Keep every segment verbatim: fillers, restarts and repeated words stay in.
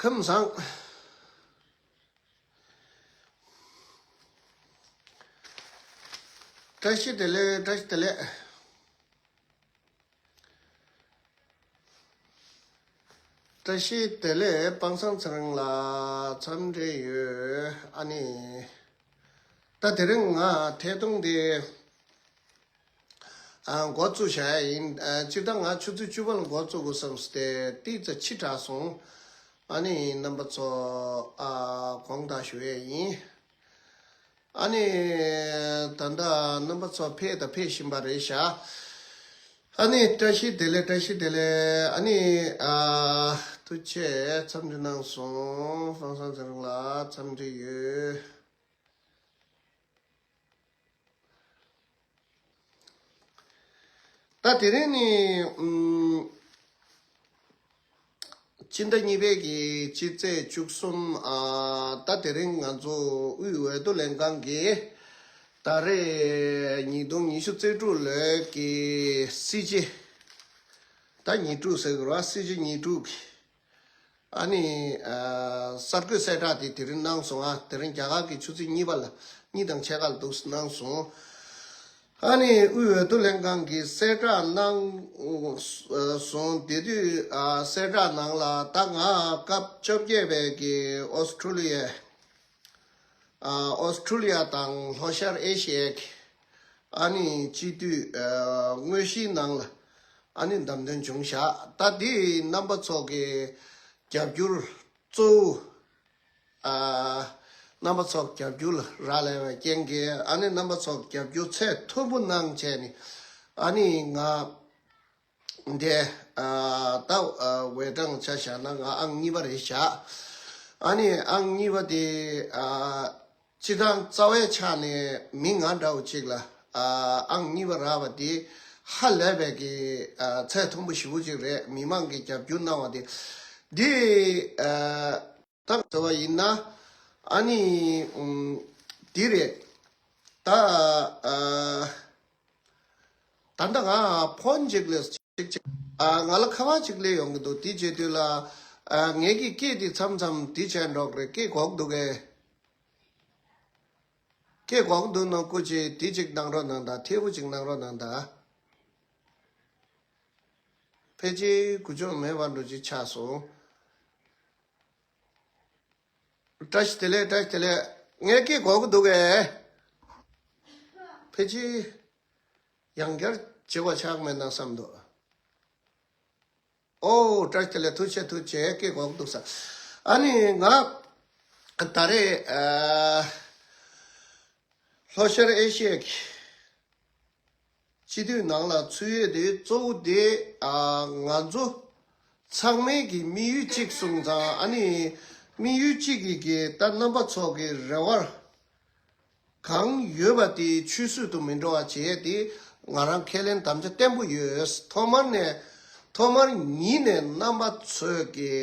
ཐུམ་སང་། བཀྲ་ཤིས་བདེ་ལེགས། བཀྲ་ཤིས་བདེ་ལེགས། བཀྲ་ཤིས་བདེ་ལེགས། སྤང་སང་ཚེ་རིང་ལགས་འཚམས་འདྲི་ཡོད། ཨ་ནི། ད་དེ་རིང་ང་ཐད་གཏོང་འདི་ཨ་འགོ་བཙུགས་བཞག་ཡ་ཡིན། ཨ་སྤྱིར་བཏང་ང་ཆུ་ཚོད་བཅུ་པ་ལ་འགོ་བཙུགས་དགོས་བསམས་ཏེ་ཏིག་ཙམ་ཕྱི་དྲགས་སོང་། ཨ་ནི་རྣམ་པ་ཚོ་ཨ་དགོངས་དག་ཞུ་ཡས་ཡིན། ཨ་ནི་ད་ལྟ་རྣམ་པ་ཚོ་ཕེབས་དང་ཕེབས་བཞིན་པ་རེད་ཤག་ཨ་ནི་བཀྲ་ཤིས་བདེ་ལེགས། བཀྲ་ཤིས་བདེ་ལེགས། ཨ་ནི་ཨ་ཐུགས་རྗེ་ཆེ། འཚམས་འདྲི་གནང་སོང་། སྤང་སང་ཚེ་རིང་ལགས་འཚམས་འདྲི་ཡོད། ད་དེ་རིང་ནི་ཨུམ་སྤྱི་ཟླ་གཉིས་པའི་གི་སྤྱི་ཚེས་བཅུ་གསུམ། ཨ་ད་དེ་རིང་ང་ཚོ་དབུས་འོས་བསྡུ་ལྷན་ཁང་གི་ད་རེས་ཉིས་སྟོང་ཉི་ཤུ་རྩ་དྲུག་ལོའི་གི་སྲིད་སྤྱི། ད་ཉི་དྲུག་ཟེར་དགོས་རེད་བ། སྲིད་སྤྱི་ཉི་དྲུག་གི་ཨ་ནི་ཨ་གསར་འགོད་གསལ་བསྒྲགས་དེ་དེ་རིང་གནང་སོང་། ཨ་དེ་རིང་རྒྱ་གར་གྱི་ཆུ་ཚོད་གཉིས་པ་ལ། གཉིས་དང་ཕྱེད་ཀ་ལ་འདུག་གནང་སོང་། ཨ་ནི་དབུས་འོས་བསྡུ་ལྷན་ཁང་གིས་གསལ་བསྒྲགས་གནང་སོང་། དེ་དུས་ཨ་གསལ་བསྒྲགས་ནང་ལ་ད་ང་སྐབས་བཅོ་བརྒྱད་པའི་གི་ཨོ་སི་ཁྲུ་ལི་ཡའི་ཨ་ཨོ་སི་ཁྲུ་ལི་ཡ་དང་ལྷོ་ཤར་ཨེ་ཤི་ཡའི་གི་ཨ་ནི་སྤྱི་འཐུས་ཨ་དངོས་གཞིའི་ནང་ལ་ཨ་ནི་བདམས་ཐོན་བྱུང་བཞག་ད་འདི་རྣམ་པ་ཚོ་གི་རྒྱབ་སྐྱོར་གཙོ་བོ་ཨ་རྣམ་པ་ཚོ་རྒྱབ་སྐྱོར་ལ་རག་ལས་པའི་རྐྱེན་གྱིས། ཨ་ནི་རྣམ་པ་ཚོ་རྒྱབ་སྐྱོར་ཚད་མཐོན་པོ་གནང་བྱས་ནས། ཨ་ནི་ང་འདི་ཨ་ད་ཨ་འོས་གྲངས་ཆ་བཞག་ན་ང་ཨང་གཉིས་པ་རེད་བཞག་ཨ་ནི་ཨང་གཉིས་པ་དེ་ཨ་སྤྱིར་བཏང་རྩ་བའི་ཆ་ནས་མི་ང་འདྲ་བོ་ཅིག་ལ་ཨ་ཨང་གཉིས་པ་རག་པ་དེ་ཧ་ལས་པའི་གི་ཨ་ཚད་མཐོན་པོ་ཞེ་པོ་ཅིག་རེད། མི་མང་གིས་རྒྱབ་སྐྱོར་གནང་བ་དེ། འདི་ཨ་ད་ཟེར་བ་ཡིན་ན། ཨ་ནི་ཨུམ་འདི་རེད། ད་ཨ་ད་ལྟ་ང་ཕོན་ཅིག་ལས་ཅིག་ཅིག་ཨ་ང་ལ་ཁ་པར་ཅིག་སླེབས་ཡོང་གི་འདུག་དེ་བྱེད་དུས་ལ་ཨ་ངས་ཀྱི་སྐད་དེ་མཚམས་མཚམས་དེ་བྱས་འགྲོ་གི་རེད། སྐད་གོ་གི་འདུག་གས། སྐད་གོ་གི་འདུག་ན་སྐུ་མཁྱེན་དེ་ཅིག་གནང་རོགས་གནང་དང་། ཐད་པོ་ཅིག་གནང་རོགས་གནང་དང་། ཕལ་ཆེར་གུ་ཅོག་མེད་པ་འདྲ་ཅིག་ཆགས་སོང་། བཀྲ་ཤིས་བདེ་ལེགས། བཀྲ་ཤིས་བདེ་ལེགས། ངས་སྐད་གོ་གི་འདུག་གས། ཕལ་ཆེར་ཡང་བསྐྱར་བྱེད་པ་ཆགས་མེད་ན་བསམ་འདུག་ཨོ་བཀྲ་ཤིས་བདེ་ལེགས། ཐུགས་རྗེ་ཆེ། ཐུགས་རྗེ་ཆེ། སྐད་གོ་གི་འདུག་ས། ཨ་ནི་ང་ད་རེས་ཨ་ལྷོ་ཤར་ཨེ་ཤི་ཡའི་སྤྱི་འཐུས་ནང་ལ་ཚུད་ཡས་དེ་གཙོ་བོ་དེ་ཨ་ང་ཚོ་ཚང་མའི་གི་དམིགས་ཡུལ་གཅིག་སོང་ཙང་། ཨ་ནི་དམིགས་ཡུལ་གཅིག་གི་གི་ད་རྣམ་པ་ཚོ་གི་རེ་བ་གང་ཡོད་པ་དེ་ཆུད་ཟོས་དུ་མི་འགྲོ་བ་བྱེད་ཡས་དེ་ང་རང་ཁས་ལེན་དམ་བཅའ་བརྟན་པོ་ཡོད། ཐོག་མར་ནས་ཐོག་མར་ཉིད་ནས་རྣམ་པ་ཚོས་གི་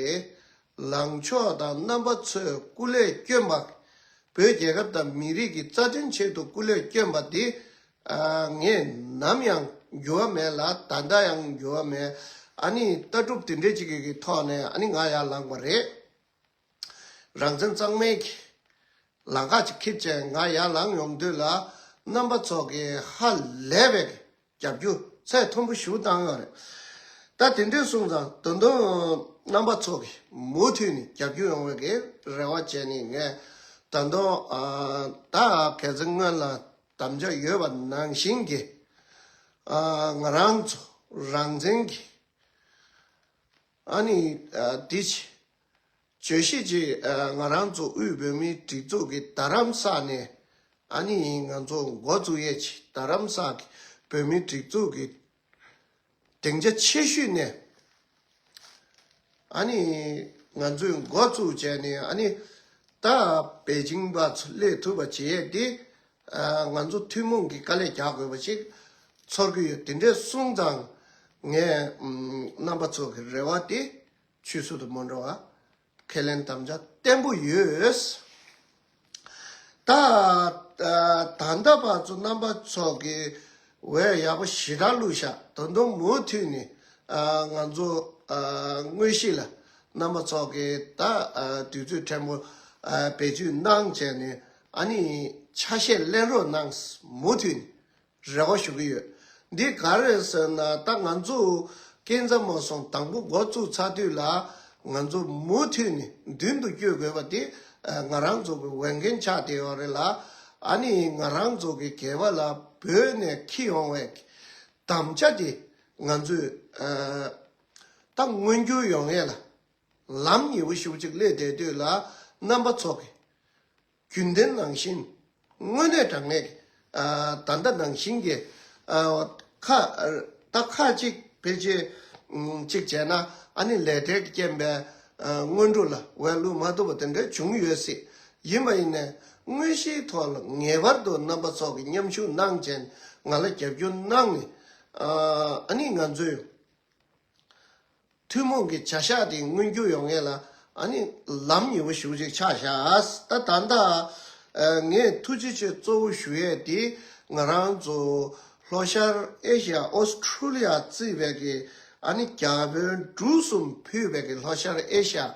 ལངས་ཕྱོགས་དང་རྣམ་པ་ཚོས་སྐུ་ལས་བསྐྱོན་པ། བོད་རྒྱལ་ཁབ་དང་མི་རིགས་ཀྱི་རྩ་དོན་ཆེད་དུ་སྐུ་ལས་བསྐྱོན་པ་འདི་ཨ་ངས་ནམ་ཡང་འགྱུར་བ་མེད་ལ། ད་ལྟ་ཡང་འགྱུར་བ་མེད། ཨ་ནི་ལྟ་གྲུབ་དེ་འདྲས་ཅིག་གི་ཐོག་ནས་ཨ་ནི་ང་ཡར་ལངས་པ་རེད། རང་བཙན་གཙང་མའི་གི་ལམ་ཁ་ཅིག་འཁེལ་བྱས་ང་ཡར་ལངས་ཡོང་དུས་ལ་རྣམ་པ་ཚོ་གི་ཧ་ལས་པའི་གི་རྒྱབ་སྐྱོར་ཚད་མཐོན་པོ་ཞེ་པོ་བཏང་ཡོད་རེད། ད་དེ་འདྲས་སོང་ཙང་ད་དུང་རྣམ་པ་ཚོ་གིས་མུ་མཐུད་ནས་རྒྱབ་སྐྱོར་ཡོང་བའི་གི་རེ་བ་བྱས་ནས། ངས་ད་དུང་ཨ་ད་ག་ཚོད་སྔོན་ལ་དམ་བཅའ་ཡོད་པ་ནང་བཞིན་གྱི་ཨ་ང་རང་ཚོ་རང་བཙན་གྱི་ཨ་ནི་ཨ་དེ་བྱས་བརྗོད་གཞི་ཅིག་ཨ་ང་རང་ཚོ་དབུས་བོད་མིའི་སྒྲིག་འཛུགས་ཀྱི་རྡ་རམ་ས་ནས། ཨ་ནི་ང་ཚོ་འགོ་བཙུགས་ཡས་ཅིག་རྡ་རམ་ས་གི་བོད་མིའི་སྒྲིག་འཛུགས་ཀྱི་སྡིངས་ཆ་ཆེ་ཤོས་ནས། ཨ་ནི་ང་ཚོས་འགོ་བཙུགས་བྱས་ནས། ཨ་ནི་ད་པེ་ཅིང་པ་ཚོ་སླེབས་ཐུབ་པ་བྱེད་ཡས་དེ་ཨ་ང་ཚོ་ཐུན་མོང་གི་དཀའ་ལས་རྒྱག་དགོས་པ་ཞིག་ཚོར་གྱི་ཡོད། དེ་འདྲས་སོང་ཙང་ངས་ཨམ་རྣམ་པ་ཚོ་གི་རེ་བ་དེ་ཆུད་ཟོས་དུ་མ་འགྲོ་བ་ཁས་ལེན་དམ་བཅའ་བརྟན་པོ་ཡོད། ད་ད་ད་ལྟ་བར་དུ་རྣམ་པ་ཚོ་གི་འོས་ཡག་པོ་ཞེ་དྲག་བླུགས་ཤག་ད་དུང་མུ་མཐུད་ནས་ཨ་ང་ཚོ་ཨ་དངོས་གཞི་ལ་ རྣམ་པ་ཚོ་གིས་ད་ཨ་དུས་ཚོད་ཕྲན་བུ་ཨ་བེད་སྤྱོད་གནང་བྱས་ནས་ཨ་ནི་ཆ་ཤས་ལེན་རོགས་གནང་། མུ་མཐུད་ནས་རེ་བ་ཞུ་གི་ཡོད། འདི་ག་རེ་ཟེར་ན་ད་ང་ཚོ་སྐྱེ་འཚར་མ་སོང་དང་པོ་འགོ་བཙུགས་ཚར་དུས་ལ་ང་ཚོ་མུ་མཐུད་ནས་མདུན་དུ་སྐྱོད་དགོས་པ་དེ་ཨ་ང་རང་ཚོ་གི་འོས་འགན་ཆགས་བསྡད་ཡོད་རེད་ལ། ཨ་ནི་ང་རང་ཚོ་གི་སྒེར་པ་ལ་བོད་ནས་འཁྱེར་ཡོང་བའི་དམ་བཅའ་དེ་ང་ཚོས་ཨ་ད་མངོན་འགྱུར་ཡོང་ཡས་ལ་ལམ་ཉེ་བོ་ཞེ་པོ་ཅིག་སླེབས་བསྡད་དུས་ལ་རྣམ་པ་ཚོ་གི་རྒྱུན་ལྡན་ནང་བཞིན་དངོས་གནས་དྲང་གནས་ཀྱི་ཨ་ད་ལྟ་ནང་བཞིན་གྱི་ཨ་ཁ་ད་ཁ་ཅིག་ཕལ་ཆེར་ཨམ་ཅིག་བྱས་ན་ཨ་ནི་ལས་འབྲས་ཀྱི་རྐྱེན་པས་ཨ་སྔོན་འགྲོ་ལ་འོས་བླུག་མ་ཐུབ་པ་དེ་འདྲ་བྱུང་ཡོད་སྲིད། ཡིན་པ་ཡིན་ནའི་དངོས་གཞིའི་ཐོག་ལ་ངེས་པར་དུ་རྣམ་པ་ཚོ་གི་མཉམ་ཞུགས་གནང་བྱས་ང་ལ་རྒྱབ་སྐྱོར་གནང་ནས་ཨ་ཨ་ནི་ང་ཚོས་ཐུན་མོང་གི་བྱ་གཞག་དེ་མངོན་འགྱུར་ཡོང་ཡས་ལ་ཨ་ནི་ལམ་ཉེ་བོ་ཞེ་པོ་ཅིག་ཆགས་བཞག་ད་ད་ལྟ་ཨ་ངས་ཐུགས་རྗེ་ཆེ་གཙོ་བོ་ཞུ་ཡས་དེ་ང་རང་ཚོ་ལྷོ་ཤར་ཨེ་ཤི་ཡ་ཨོ་སི་ཁྲུ་ལི་ཡ་བརྩིས་པའི་གི་ཨ་ནི་རྒྱ་བོད་འབྲུག་གསུམ་ཕུད་པའི་གི་ལྷོ་ཤར་ཨེ་ཤི་ཡ་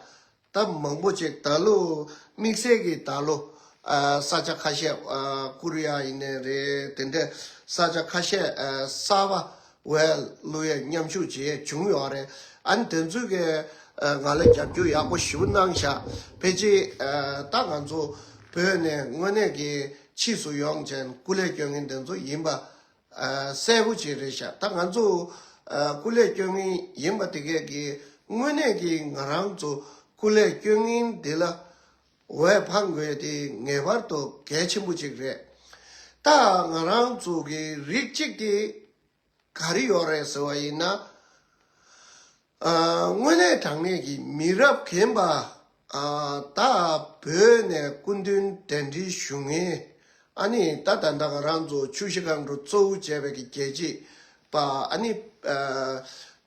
ད་མང་པོ་ཅིག་ད་ལོ་དམིགས་བསལ་གྱི་ད་ལོ་ཨ་ས་ཆ་ཁ་ཤས་ཨ་ཀོ་རི་ཡ་ཡིན་ནའི་རེད། དེ་འདྲ་ས་ཆ་ཁ་ཤས་ཨ་གསར་པ་འོས་བླུག་ཡས་མཉམ་ཞུགས་བྱེད་ཡས་བྱུང་ཡོད་རེད། ཨ་ནི་དེ་ཚོའི་གི་ཨ་ང་ལ་རྒྱབ་སྐྱོར་ཡག་པོ་ཞེ་པོ་གནང་ཤག་ཕལ་ཆེར་ཨ་ད་ང་ཚོ་བོད་ནས་དངོས་གནས་ཀྱི་ཕྱིས་སུ་ཡོང་བྱས་སྐུ་ལས་སྐྱོན་མཁན་དེ་ཚོ་ཡིན་པ་ཨ་གསལ་པོ་ཅིག་རེད་ཤག་ད་ང་ཚོ་ཨ་སྐུ་ལས་སྐྱོན་མཁན་ཡིན་པ་དེ་གས་ཀྱིས་དངོས་གནས་ཀྱི་ང་རང་ཚོ་སྐུ་ལས་སྐྱོན་མཁན་དེ་ལ་འོས་འཕང་དགོས་དེ་ངེས་པར་དུ་གལ་ཆེན་པོ་ཅིག་རེད། ད་ང་རང་ཚོ་གི་རིགས་གཅིག་དེ་ག་རེ་ཡོད་རེད་ཟེར་བ་ཡིན་ན། ཨ་དངོས་གནས་དྲང་གནས་ཀྱི་མི་རབས་རྒན་པ་ཨ་ད་བོད་ནས་སྐུ་མདུན་གདན་འདྲེན་ཞུ་མཁན་ཨ་ནི་ད་ད་ལྟ་ང་རང་ཚོ་ཆུ་བཞི་སྒང་དྲུག་གཙོ་བོ་བྱས་པའི་གི་རྒྱལ་གཅེས་པ་ཨ་ནི་ཨ་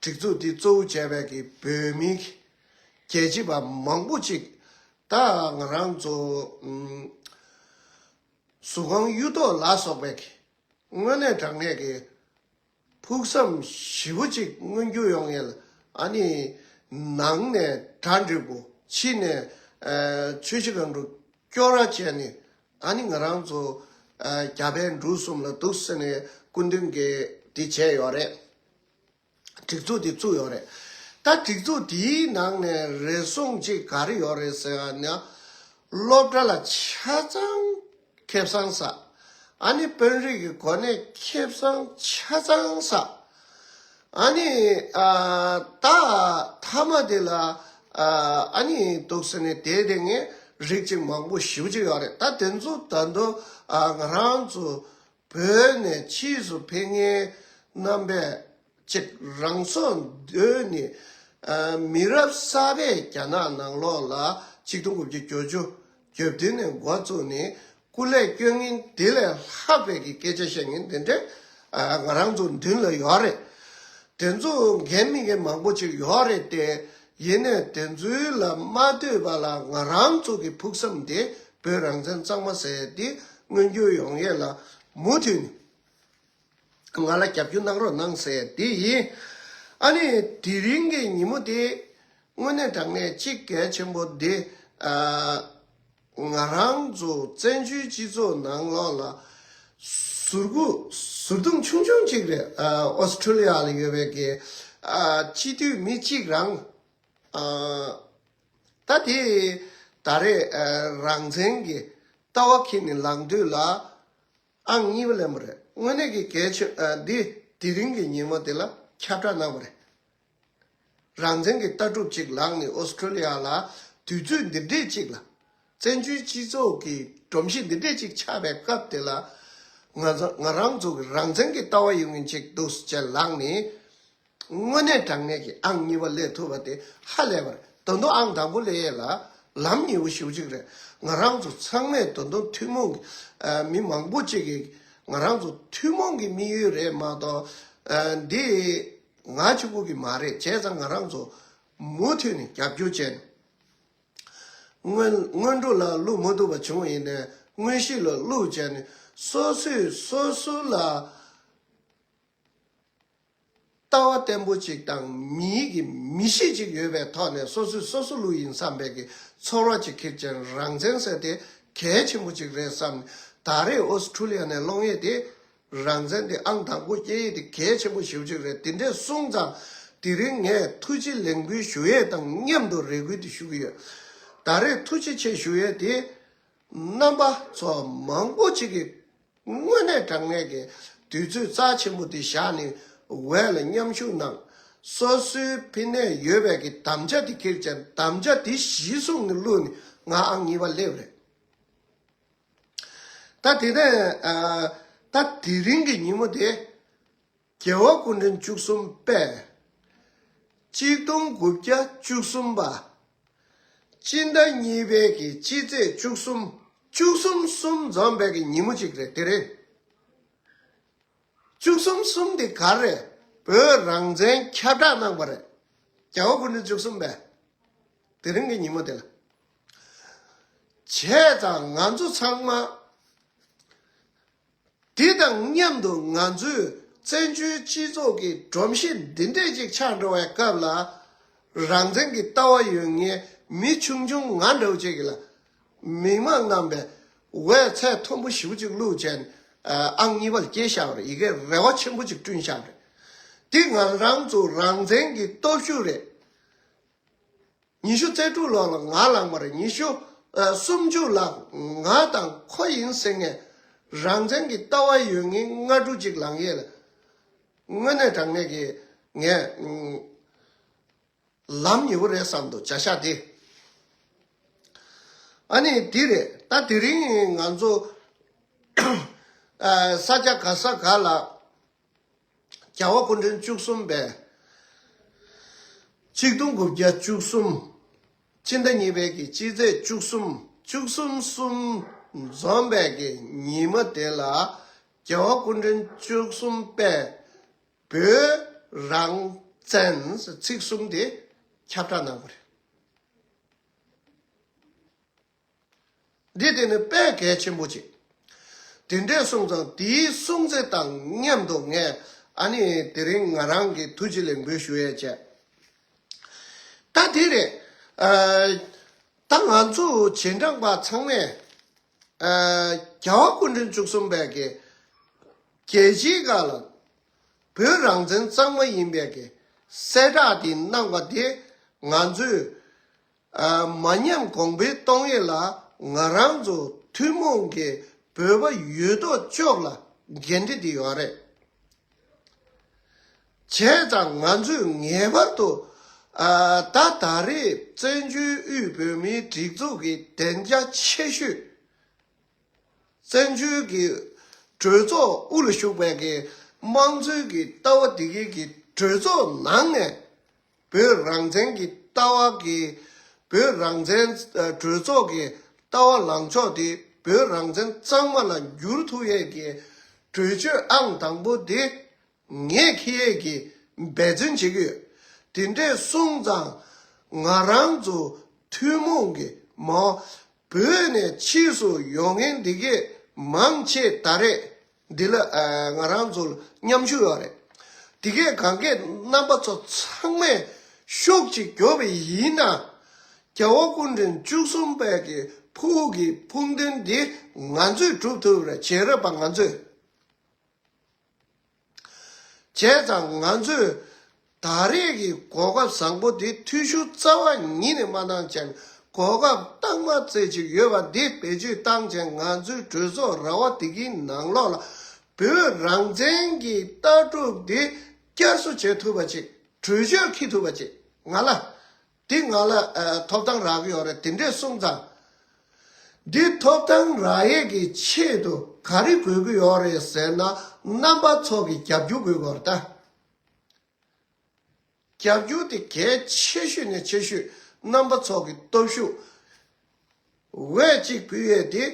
སྒྲིག་འཛུགས་འདི་གཙོ་བོ་བྱས་པའི་གི་བོད་མི་རྒྱལ་གཅེས་པ་མང་པོ་ཅིག་ད་ང་རང་ཚོ་ཨམ་གཟུགས་ཁམས་གཡུ་ཐོག་ལ་སོགས་པའི་གི་དངོས་གནས་དྲང་གནས་ཀྱི་ཕུགས་བསམ་ཞེ་པོ་ཅིག་མངོན་འགྱུར་ཡོང་ཡས་ལ་ཨ་ནི་ནང་ནས་གྲ་འགྲིག་པོ་ཕྱི་ནས་ཨ་ཆུ་བཞི་སྒང་དྲུག་སྐྱོར་ར་བྱས་ནས་ཨ་ནི་ང་རང་ཚོ་ཨ་རྒྱ་བལ་འབྲུག་གསུམ་ལ་འདུག་ཟེར་ནས་སྐུ་མདུན་གྱིས་འདི་བྱས་ཡོད་རེད། སྒྲིག་འཛུགས་འདི་བཙུགས་ཡོད་རེད། ད་སྒྲིག་འཛུགས་འདིའི་ནང་ནས་རེ་ཟུང་གཅིག་ག་རེ་ཡོད་རེད་ཟེར་ན། སློབ་གྲྭ་ལ་ཆ་ཚང་ཁེ་བཟང་ཟ། ཨ་ནི་དཔོན་རིགས་ཀྱི་གོ་གནས་ཁེ་བཟང་ཆ་ཚང་ཟ། ཨ་ནི་ཨ་ད་མཐའ་མ་དེ་ལ་ཨ་ཨ་ནི་འདུག་ཟེར་ནས་དེ་དེ་ངས་རིགས་གཅིག་མང་པོ་ཞེ་པོ་ཅིག་ཡོད་རེད། ད་དེ་ཚོ་ད་དུང་ཨ་ང་རང་ཚོ་བོད་ནས་ཕྱིས་སུ་ཕེབས་མཁན་རྣམ་པས་ཅིག་རང་སྲོག་བསྡོས་ནས་ཨ་མི་རབས་གསར་པས་རྒྱ་ནག་ནང་ལོགས་ལ་ཆིག་སྟོང་དགུ་བརྒྱ་བརྒྱད་ཅུ་གྱ་བདུན་ནས་འགོ་བཙུགས་ནས་སྐུ་ལས་སྐྱོན་མཁན་དེ་ལས་ལྷག་པའི་གི་སྐད་ཆ་བཤད་མཁན་དེ་འདྲས་ཨ་ང་རང་ཚོ་མདུན་ལ་ཡོད་རེད། དེ་ཚོ་འགན་མི་འགན་མང་པོ་ཅིག་ཡོད་རེད་དེ། ཡིན་ནའི་དེ་ཚོའི་ལ་མ་ལྟོས་པ་ལ་ང་རང་ཚོ་གི་ཕུགས་བསམ་དེ་བོད་རང་བཙན་གཙང་མ་ཟེར་ཡས་དེ་མངོན་འགྱུར་ཡོང་ཡས་ལ་མུ་མཐུད་ནས་ང་ལ་རྒྱབ་སྐྱོར་གནང་རོགས་གནང་ཟེར་ཡས་དེ་ཡིན། ཨ་ནི་དེ་རིང་གི་ཉིན་མོ་དེ་དངོས་གནས་དྲང་གནས་གཅིག་གལ་ཆེན་པོ་དེ་ཨ། ང་རང་ཚོ་བཙན་བྱོལ་སྤྱི་ཚོགས་ནང་ལོགས་ལ་ཟུར་འགུག་ཟུར་མཐོང་ཆུང་ཆུང་ཅིག་རེད། ཨ་ཨོ་སི་ཁྲུ་ལི་ཡ་ལ་ཡོད་པའི་གི་ཨ་སྤྱི་འཐུས་མི་གཅིག་རང་ཨ་ད་དེ་ད་རེས་ཨ་རང་བཙན་གྱི་ལྟ་བ་འཁྱེར་ནས་ལངས་དུས་ལ་ཨང་གཉིས་པ་ལེན་པ་རེད། དངོས་གནས་ཀྱི་གལ་ཆེ་ཨ་འདི་དེ་རིང་གི་ཉིན་མོ་དེ་ལ་ཁྱབ་བསྒྲགས་གནང་བ་རེད། རང་བཙན་གྱི་ལྟ་གྲུབ་ཅིག་ལངས་ནས་ཨོ་སི་ཁྲུ་ལི་ཡ་ལ་དུས་ཚོད་འདི་འདྲས་ཅིག་ལ་བཙན་བྱོལ་སྤྱི་ཚོགས་ཀྱི་སྒྲོམ་གཞི་འདི་འདྲས་ཅིག་ཆགས་པའི་སྐབས་དེ་ལ་ང་ཚོ་ང་རང་ཚོ་གི་རང་བཙན་གྱི་ལྟ་བ་ཡོད་མཁན་ཅིག་འདུག་ཟེར་ལངས་ནས་དངོས་གནས་དྲང་གནས་ཀྱི་ཨང་གཉིས་པ་སླེབས་ཐུབ་པ་དེ་ཧ་ལས་པ་རེད། ད་དུང་ཨང་དང་པོ་སླེབས་ཡས་ལ་ལམ་ཉེ་བོ་ཞེ་པོ་ཅིག་རེད། ང་རང་ཚོ་ཚང་མས་ད་དུང་ཐུན་མོང་གི་ཨ་མི་མང་པོ་ཅིག་གིས་ང་རང་ཚོ་ཐུན་མོང་གི་དམིགས་ཡུལ་རེད་མ་གཏོགས་ཨ་འདི། ང་གཅིག་པུ་གི་མ་རེད། བྱས་ཙང་ང་རང་ཚོ་མུ་མཐུད་ནས་རྒྱབ་སྐྱོར་བྱས་ནས་སྔོན་སྔོན་འགྲོ་ལ་བླུག་མ་ཐུབ་པ་བྱུང་བ་ཡིན་ནའི་དངོས་གཞི་ལ་བླུག་བྱས་ནས་སོ་སོས་སོ་སོ་ལ་ ལྟ་བ་བརྟན་པོ་ཅིག་དང་མིའི་གི་མི་གཤིས་ཅིག་ཡོད་པའི་ཐོག་ནས་སོ་སོས་སོ་སོ་ལུགས་ཡིན་བསམ་པའི་གི་ཚོར་བ་ཅིག་ཁྱེར་ཅན་རང་བཙན་ཟེར་དེ་གལ་ཆེན་པོ་ཅིག་རེད་བསམ་ནས། ད་རེས་ཨོ་སི་ཁྲུ་ལི་ཡ་ནས་སློང་ཡས་དེ་རང་བཙན་དེ་ཨང་དང་པོ་སྐྱེ་ཡས་དེ་གལ་ཆེན་པོ་ཞེ་པོ་ཅིག་རེད། དེ་འདྲས་སོང་ཙང་དེ་རིང་ངས་ཐུགས་རྗེ་ལེགས་འབུལ་ཞུ་ཡས་དང་མཉམ་དུ་རེ་སྐུལ་དེ་ཞུ་གི་ཡོད། ད་རེས་ཐུགས་རྗེ་ཆེ་ཞུ་ཡས་དེ་རྣམ་པ་ཚོ་མང་པོ་ཅིག་གིས་དངོས་གནས་དྲང་གནས་ཀྱི་དུས་ཚོད་རྩ་ཆེན་པོ་དེ་བཞག་ནས་འོས་ལ་མཉམ་ཞུགས་གནང་། སོ་སོའི་ཕི་ནས་ཡོད་པའི་གི་དམ་བཅའ་དེ་ཁྱེར་ཅན་དམ་བཅའ་དེ་གཞི་བཟུང་ནས་བླུགས་ནས་ང་ཨང་གཉིས་པ་སླེབས་རེད། ད་དེ་ནས་ཨ། ད་དེ་རིང་གི་ཉིན་མོ་དེ་རྒྱལ་བ་སྐུ་ཕྲེང་བཅུ་གསུམ་པས་གཅིག་སྟོང་དགུ་བརྒྱ་བཅུ་གསུམ་པ་སྤྱི་ཟླ་གཉིས་པའི་གི་སྤྱི་ཚེས་བཅུ་གསུམ། བཅུ་གསུམ་གསུམ་འཛོམས་པའི་གི་ཉིན་མོ་གཅིག་རེད། དེ་རེད། བཅུ་གསུམ་གསུམ་དེ་ག་རེད། བོད་རང་བཙན་ཁྱབ་བསྒྲགས་གནང་བ་རེད། རྒྱལ་བ་སྐུ་ཕྲེང་བཅུ་གསུམ་པས། དེ་རིང་གི་ཉིན་མོ་དེ་ལ། བྱས་ཙང་ང་ཚོ་ཚང་མ་དེ་དང་མཉམ་དུ་ང་ཚོས་བཙན་བྱོལ་སྤྱི་ཚོགས་ཀྱི་སྒྲོམ་གཞི་འདི་འདྲས་ཅིག་ཆགས་འགྲོ་བའི་སྐབས་ལ། རང་བཙན་གྱི་ལྟ་བ་ཡོད་མཁན་མི་ཆུང་ཆུང་ང་འདྲ་བོ་ཅིག་གིས་ལ། མི་མང་རྣམ་པས་འོས་ཚད་མཐོན་པོ་ཞེ་པོ་ཅིག་བླུགས་བྱས་ནས་ཨང་གཉིས་པ་ལ་སྐྱེས་བཞག་པ་རེད། ཡི་གེ་རེ་བ་ཆེན་པོ་ཅིག་བསྐྲུན་བཞག་པ་རེད། འདི་ང་རང་ཚོ་རང་བཙན་གྱི་སྟོབས་ཤུགས་རེད། ཉི་ཤུ་རྩ་དྲུག་ལོ་ལ་ང་ལངས་པ་རེད། ཉི་ཤུ་ཨ་སུམ་ཅུ་ལ་ང་དང་ཁོ་ཡིན་ཟེར་མཁན་རང་བཙན་གྱི་ལྟ་བ་ཡོད་མཁན་ལྔ་དྲུག་ཅིག་ལངས་ཡས་ལ། དངོས་གནས་དྲང་གནས་ཀྱི་ངས་ཨ་ལམ་ཉེ་བོ་རེད་བསམ་འདུག་བྱ་བཞག་དེ། ཨ་ནི་དེ་རེད། ད་དེ་རིང་ང་ཚོ་ཨ་ས་ཆ་ག་ས་ག་ལ་རྒྱལ་བ་སྐུ་ཕྲེང་བཅུ་གསུམ་པས་གཅིག་སྟོང་དགུ་བརྒྱ་བཅུ་གསུམ། སྤྱི་ཟླ་གཉིས་པའི་གི་སྤྱི་ཚེས་བཅུ་གསུམ། བཅུ་གསུམ་གསུམ་འཛོམས་པའི་གི་ཉིན་མོ་དེ་ལ་རྒྱལ་བ་སྐུ་ཕྲེང་བཅུ་གསུམ་པས་བོད་རང་བཙན་ཚིག་གསུམ་དེ་ཁྱབ་བསྒྲགས་གནང་བ་རེད། འདི་དེ་ནི་དཔེ་གལ་ཆེན་པོ་ཅིག་དེ་འདྲས་སོང་ཙང་དེའི་སྲུང་བརྩི་དང་མཉམ་དུ་ངས་ཨ་ནི་དེ་རིང་ང་རང་གི་ཐུགས་རྗེ་ལེགས་འབུལ་ཞུ་ཡས་བྱས། ད་དེ་རེད། ཨ། ད་ང་ཚོ་རྗེས་འབྲང་པ་ཚང་མས་ཨ། རྒྱལ་བ་སྐུ་ཕྲེང་བཅུ་གསུམ་པའི་གི་རྒྱལ་སྤྱིའི་སྒང་ལ་བོད་རང་བཙན་གཙང་མ་ཡིན་པའི་གི་གསལ་བསྒྲགས་དེ་གནང་བ་དེ་ང་ཚོས་ཨ། མ་ཉམས་གོང་འཕེལ་གཏོང་ཡས་ལ་ང་རང་ཚོ་ཐུན་མོང་གི་བོད་པ་ཡོད་དོ་ཅོག་ལ་འགན་འཁྲི་དེ་ཡོད་རེད། བྱས་ཙང་ང་ཚོས་ངེས་པར་དུ་ཨ། ད་ད་རེས་བཙན་བྱོལ་དབུས་བོད་མིའི་སྒྲིག་འཛུགས་ཀྱི་བདེ་འཇགས་ཆེ་ཤོས། བཙན་བྱོལ་གྱི་གྲོས་ཚོགས་དབུ་ལ་བཞུགས་པའི་གི་དམངས་གཙོའི་གི་ལྟ་བ་འདི་གའི་གི་གྲོས་ཚོགས་ནང་ནས་བོད་རང་བཙན་གྱི་ལྟ་བ་གི་བོད་རང་བཙན་ཨ། གྲོས་ཚོགས་ཀྱི་ལྟ་བ་ལངས་ཕྱོགས་དེ་བོད་རང་བཙན་གཙང་མ་ལ་འགྱུར་ཐུབ་ཡས་ཀྱི་གྲོས་ཆོད་ཨང་དང་པོ་དེ་ངས་འཁྱེར་ཡས་ཀྱི་འབད་བརྩོན་བྱེད་ཀྱི་ཡོད། དེ་འདྲས་སོང་ཙང་ང་རང་ཚོ་ཐུན་མོང་གི་མ་བོད་ནས་ཕྱིས་སུ་ཡོང་མཁན་འདི་གས་མང་ཆེ་ད་རེས་འདི་ལ་ཨ། ང་རང་ཚོ་མཉམ་ཞུགས་ཡོད་རེད། འདི་གས་གང་གས་རྣམ་པ་ཚོ་ཚང་མས་ཤུགས་ཅིག་རྒྱོབ་པ་ཡིན་ན་རྒྱལ་བ་སྐུ་ཕྲེང་བཅུ་གསུམ་པའི་གི་ཕུགས་ཀྱི་ཕུགས་འདུན་འདི་ང་ཚོས་སྒྲུབ་ཐུབ་རེད། བྱེས་རབས་པ་ང་ཚོས། བྱས་ཙང་ང་ཚོས་ད་རེས་ཀྱི་གོ་སྐབས་བཟང་པོ་འདི་འཐུས་ཤོར་རྩ་བ་ཉིད་ནས་མ་གནང་བྱས་གོ་སྐབས་རྟགས་མ་རྩེ་གཅིག་ཡོད་པ་འདི་བེད་སྤྱོད་བཏང་བྱས་ང་ཚོའི་གྲོས་ཚོགས་ར་བ་འདི་གི་ནང་ལོགས་ལ་བོད་རང་བཙན་གྱི་ལྟ་གྲུབ་འདི་བསྐྱར་གསོ་བྱེད་ཐུབ་པ་ཅིག་གྲོས་ཆོད་འཁྱེར་ཐུབ་པ་ཅིག་ང་ལ། འདི་ང་ལ་ཨ། ཐོབ་ཐང་རག་གི་ཡོད་རེད། དེ་འདྲས་གསུངས་ཙང་། འདི་ཐོབ་ཐང་རག་ཡས་ཀྱི་ཆེད་དུ་ག་རེ་དགོས་ཀྱི་ཡོད་རེད་ཟེར་ན་རྣམ་པ་ཚོ་གི་རྒྱབ་སྐྱོར་དགོས་ཀྱི་ཡོད་རེད་ད། རྒྱབ་སྐྱོར་དེ་གལ་ཆེ་ཤོས་ནས་ཆེ་ཤོས་རྣམ་པ་ཚོ་གི་སྟོབས་ཤུགས། འོས་གཅིག་ཕུལ་ཡས་དེ་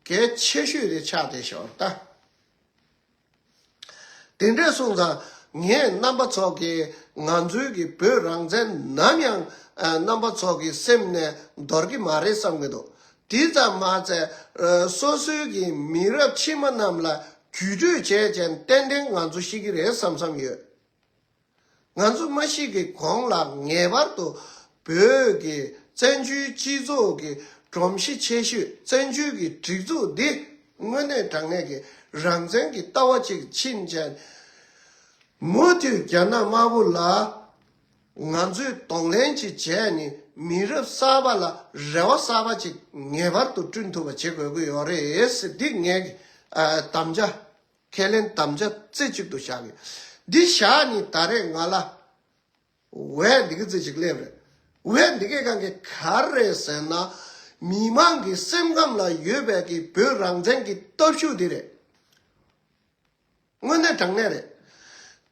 གལ་ཆེ་ཤོས་དེ་ཆགས་བསྡད་ཤག་ད། དེ་འདྲས་སོང་ཙང་ངས་རྣམ་པ་ཚོ་གི་ང་ཚོའི་གི་བོད་རང་བཙན་ནམ་ཡང་ཨ། རྣམ་པ་ཚོ་གི་སེམས་ནས་འདོར་གི་མ་རེད་བསམ་གི་འདུག་དེ་ཙམ་མ་ཚད་ཨ། སོ་སོའི་གི་མི་རབས་ཕྱི་མ་རྣམས་ལ་བརྒྱུད་སྤྲོད་བྱས་ཙང་ཏན་ཏན་ང་ཚོ་ཤེས་ཀྱི་རེད་བསམ་བསམ་ཡོད། ང་ཚོ་མ་ཤི་གི་གོང་ལ་ངེས་པར་དུ་བོད་ཀྱི་བཙན་བྱོལ་སྤྱི་ཚོགས་ཀྱི་སྒྲོམ་གཞི་ཆེ་ཤོས་བཙན་བྱོལ་གྱི་སྒྲིག་འཛུགས་འདི་དངོས་གནས་དྲང་གནས་ཀྱི་རང་བཙན་གྱི་ལྟ་བ་ཅིག་ཕྱིན་བྱས། མུ་མཐུད་རྒྱ་ནག་དམར་པོ་ལ་ང་ཚོས་གདོང་ལེན་ཅིག་བྱས་ནས་མི་རབས་གསར་པ་ལ་རེ་བ་གསར་པ་ཅིག་ངེས་པར་དུ་བསྐྲུན་ཐུབ་པ་བྱེད་དགོས་ཀྱི་ཡོད་རེད་ཟེར། འདི་ངས་ཨ་དམ་བཅའ་ཁས་ལེན་དམ་བཅའ་རྩེ་གཅིག་ཏུ་བཞག་གི། འདི་བཞག་ནས་ད་རེས་ང་ལ་འོས་འདི་གི་རྩེ་གཅིག་སླེབས་རེད། འོས་འདི་གའི་སྒང་གི་ག་རེ་རེད་ཟེར་ན། མི་མང་གི་སེམས་ཁམས་ལ་ཡོད་པའི་གི་བོད་རང་བཙན་གྱི་སྟོབས་ཤུགས་འདི་རེད། དངོས་གནས་དྲང་གནས་རེད།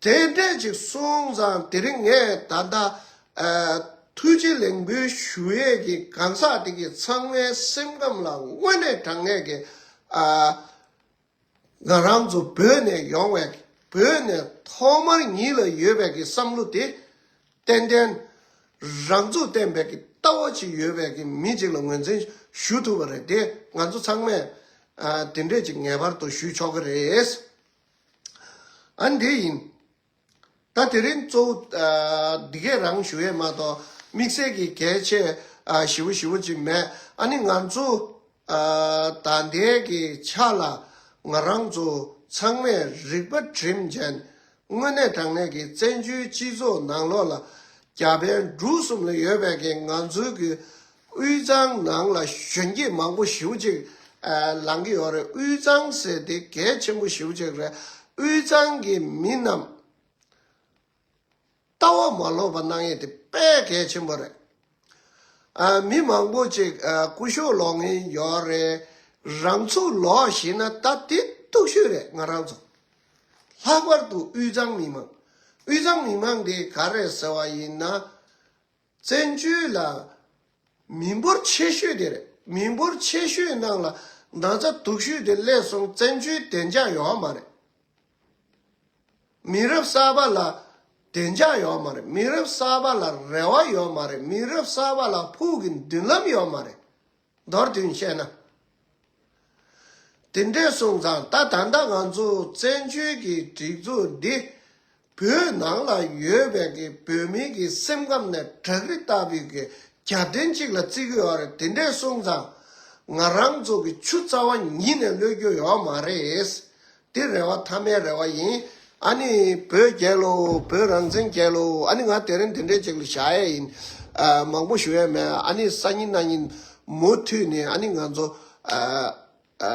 དེ་འདྲས་ཅིག་སོང་ཙང་དེ་རིང་ངས་ད་ལྟ་ཨ་ཐུགས་རྗེ་ལེགས་འབུལ་ཞུ་ཡས་ཀྱི་གང་ཟག་དེ་གི་ཚང་མའི་སེམས་ཁམས་ལ་དངོས་གནས་དྲང་གནས་ཀྱི་ཨ་ང་རང་ཚོ་བོད་ནས་ཡོང་བའི་བོད་ནས་ཐོག་མར་ཉིད་ལ་ཡོད་པའི་གི་བསམ་བློ་དེ་ཏན་ཏན་རང་ཚུགས་བརྟན་པའི་གི་ལྟ་བ་ཅིག་ཡོད་པའི་གི་མི་ཅིག་ལ་ངོས་འཛིན་ཞུ་ཐུབ་པ་རེད་དེ། ང་ཚོ་ཚང་མས་ཨ་དེ་འདྲས་ཅིག་ངེས་པར་དུ་ཞུ་ཆོག་གི་རེད། ཨ་འདི་ཡིན། ད་དེ་རིང་གཙོ་བོ་ཨ་འདི་གས་རང་ཞུ་ཡས་མ་གཏོགས་དམིགས་བསལ་གྱི་གལ་ཆེ་ཨ་ཞེ་པོ་ཞེ་པོ་ཅིག་མེད། ཨ་ནི་ང་ཚོ་ཨ་ད་ལྟའི་གི་ཆ་ལ་ང་རང་ཚོ་ཚང་མས་རིག་པ་བསྒྲིམས་བྱས་དངོས་གནས་དྲང་གནས་ཀྱི་བཙན་བྱོལ་སྤྱི་ཚོགས་ནང་ལོགས་ལ་རྒྱ་བལ་འབྲུག་གསུམ་ལ་ཡོད་པའི་གི་ང་ཚོའི་གི་དབུས་གཙང་ནང་ལ་གཞོན་སྐྱེས་མང་པོ་ཞེ་པོ་ཅིག་ཨ་ལངས་ཀྱི་ཡོད་རེད། དབུས་གཙང་ཟེར་དེ་གལ་ཆེན་པོ་ཞེ་པོ་ཅིག་རེད། དབུས་གཙང་གི་མི་རྣམས་ལྟ་བ་མ་ལོག་པ་གནང་ཡས་དེ་དཔེ་གལ་ཆེན་པོ་རེད། ཨ་མི་མང་པོ་ཅིག་ཨ་སྐུ་ཞབས་ལོག་མཁན་ཡོད་རེད། རང་ཚུགས་ལོག་ཤེས་ན་ད་དེ་སྡུག་ཤོས་རེད། ང་རང་ཚོ་ལྷག་པར་དུ་དབུས་གཙང་མི་མང་། དབུས་གཙང་མི་མང་དེ་ག་རེད་ཟེར་བ་ཡིན་ན། བཙན་བྱོལ་ལ་མི་འབོར་ཆེ་ཤོས་དེ་རེད། མི་འབོར་ཆེ་ཤོས་ནང་ལ་ན་ཚ་སྡུག་ཤོས་དེ་སླེབས་སོང་། བཙན་བྱོལ་བདེ་འཇགས་ཡོད་མ་རེད། མི་རབས་གསར་པ་ལ་བདེ་འཇགས་ཡོད་མ་རེད། མི་རབས་གསར་པ་ལ་རེ་བ་ཡོད་མ་རེད། མི་རབས་གསར་པ་ལ་ཕུགས་ཀྱི་མདུན་ལམ་ཡོད་མ་རེད། མདོར་བསྡུས་བཤད་ན། དེ་འདྲས་སོང་ཙང་ད་ད་ལྟ་ང་ཚོ་བཙན་བྱོལ་གྱི་སྒྲིག་འཛུགས་འདི་བོད་ནང་ལ་ཡོད་པའི་གི་བོད་མིའི་གི་སེམས་ཁམས་ནས་བྲག་རི་ལྟ་བུའི་གི་རྒྱབ་རྟེན་གཅིག་ལ་བརྩི་གི་ཡོད་རེད། དེ་འདྲས་སོང་ཙང་ང་རང་ཚོ་གི་ཆུ་རྩ་བ་ཉིད་ནས་གློད་རྒྱུ་ཡོད་མ་རེད། དེ་རེ་བ་མཐའ་མའི་རེ་བ་ཡིན། ཨ་ནི་བོད་རྒྱལ་ལོ། བོད་རང་བཙན་རྒྱལ་ལོ། ཨ་ནི་ང་དེ་རིང་དེ་འདྲའི་ཅིག་ལ་བཞག་ཡས་ཡིན། ཨ་མང་པོ་ཞུ་ཡས་མེད། ཨ་ནི་སང་ཉིན་གནངས་ཉིན་མུ་མཐུད་ནས་ཨ་ནི་ང་ཚོ་ཨ་ཨ་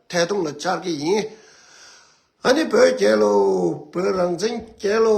ཐད་གཏོང་ལ་བཅར་གྱི་ཡིན། ཨ་ནི་བོད་རྒྱལ་ལོ། བོད་རང་བཙན་རྒྱལ་ལོ།